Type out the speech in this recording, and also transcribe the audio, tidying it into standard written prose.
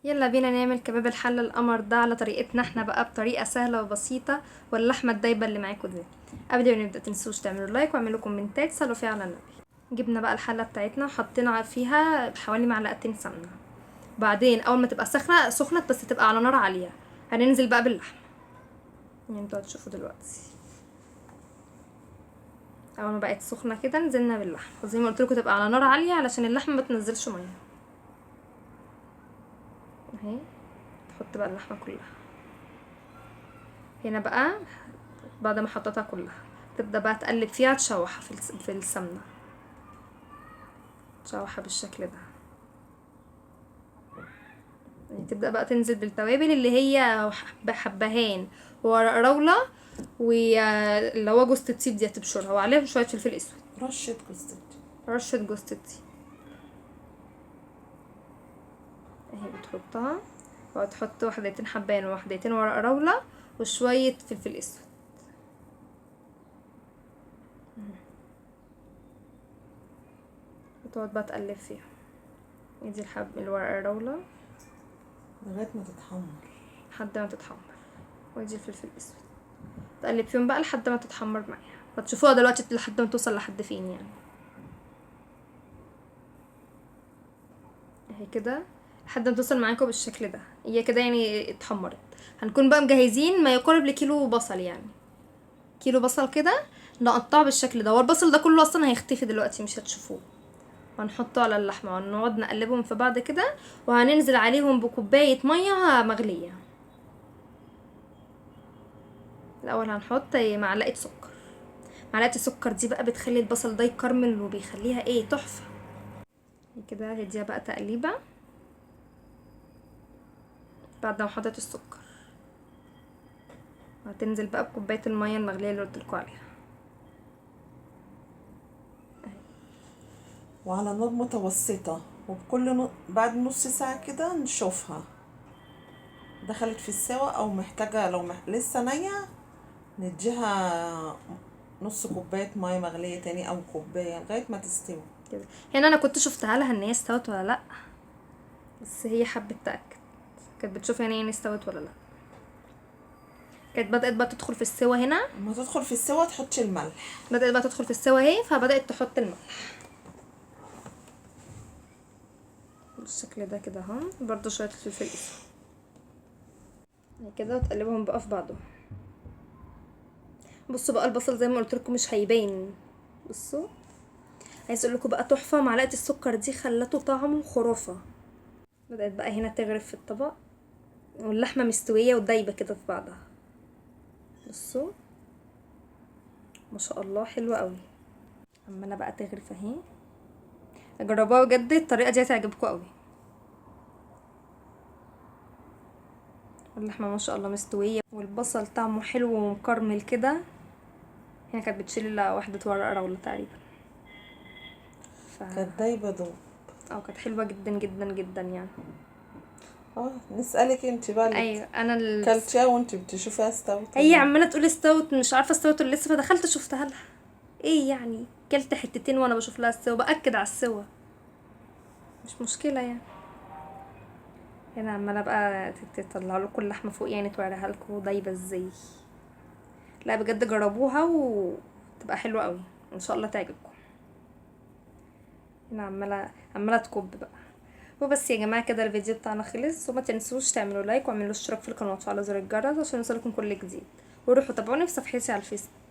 يلا بينا نعمل كباب الحلة القمر ده على طريقتنا احنا بقى، بطريقة سهلة وبسيطة، واللحمة الدايبة اللي معاكم دي. قبل ما نبدأ تنسوش تعملوا لايك واعملوا كومنتات، صلوا فيها على النبي. جبنا بقى الحلة بتاعتنا وحطينا فيها حوالي معلقتين سمنة، بعدين اول ما تبقى سخنة، سخنت بس تبقى على نار عالية، هننزل بقى باللحمة. يعني انتوا هتشوفوا دلوقتي اول ما بقت سخنة كده نزلنا باللحمة، وزي ما قلت لكم تبقى على نار عالية علشان اللحمة ما تنزلش مية. اهي تحط بقى اللحمة كلها هنا بقى. بعد ما حطيتها كلها تبدأ بقى تقلب فيها، تشوحها في السمنة، تشوحها بالشكل ده. يعني تبدأ بقى تنزل بالتوابل اللي هي حبهان وورق راولة واللي هو جوز الطيب دي هتبشرها، وعليها شوية فلفل اسود، رشة جوز الطيب، رشة جوز الطيب اهي بتحطها، وهتحط وحدتين حبان ووحدتين ورق راولة وشوية فلفل اسود. وتقعد بقى تقلب فيها. ادي الورق الراولة لغاية ما تتحمر، لحد ما تتحمر، وادي الفلفل الاسود تقلب فيهم بقى لحد ما تتحمر معاها. هتشوفوها دلوقتي لحد ما توصل لحد فين يعني. اهي كده لحد ما توصل معاكم بالشكل ده، هي كده يعني اتحمرت. هنكون بقى مجهزين ما يقارب لكيلو بصل، يعني كيلو بصل كده نقطعه بالشكل ده، والبصل ده كله اصلا هيختفي دلوقتي مش هتشوفوه. وهنحطه على اللحمة ونقعد نقلبهم في بعض كده، وهننزل عليهم بكوبايه مية مغليه. الاول هنحط معلقه سكر، معلقه السكر دي بقى بتخلي البصل ده يكرمل وبيخليها ايه تحفة كده. هديها بقى تقليبه بعد ما حطيت السكر، وهتنزل بقى بكوبايه المية المغليه اللي قلت لكم عليها. وعلى نار متوسطه، وبكل بعد نص ساعة كده نشوفها دخلت في السوا او محتاجه، لو لسه نيه نديها نص كوباية مية مغليه تاني او كوباية لغاية ما تستوي كده. هنا انا كنت شفتها لها ان هي استوت ولا لا، بس هي حبت تاكد، كانت بتشوف يعني استوت ولا لا. كانت بدات بقى تدخل في السوا هنا. لما تدخل في السوا تحطي الملح، بدات بقى تدخل في السوا اهي، فبدات تحط الملح بالشكل ده كده اهو، برضو شوية فلفل اسود كده، وتقلبهم بقى في بعضهم. بصوا بقى البصل زي ما قلت لكم مش هيبان، بصوا عايز اقول لكم بقى تحفة. معلقه السكر دي خلته طعمه خرافه. بدات بقى هنا تغرف في الطبق، واللحمة مستوية ودايبه كده في بعضها. بصوا ما شاء الله حلوة قوي، عماله بقى تغرف اهي. جربوها بجد الطريقة دي هتعجبكم قوي. اللحمة ما شاء الله مستوية، والبصل طعمه حلو ومكرمل كده. هنا كانت بتشيل واحدة ورق راوله تقريبا، كانت دايبه دوب، كانت حلوة جدا جدا جدا يعني. نسألك انت بقى اللي ايوه انا كلتيها وانت بتشوفيها استوت. هي عماله تقول استوت، مش عارفه استوت ولا لسه، فدخلت شفتها لها. ايه يعني كلت حتتين وانا بشوف لها السوا، باكد على السوا مش مشكلة يعني. هنا عماله بقى تطلع لكم اللحمة فوق يعني، توريها لكم دايبه ازاي. لا بجد جربوها وتبقى حلوة قوي ان شاء الله تعجبكم. هنا عماله تكب بقى. وبس يا جماعة كده الفيديو بتاعنا خلص، وما تنسوش تعملوا لايك واعملوا اشتراك في القناة وتفعلوا زر الجرس عشان يوصلكم كل جديد، وروحوا تابعوني في صفحتي على الفيسبوك.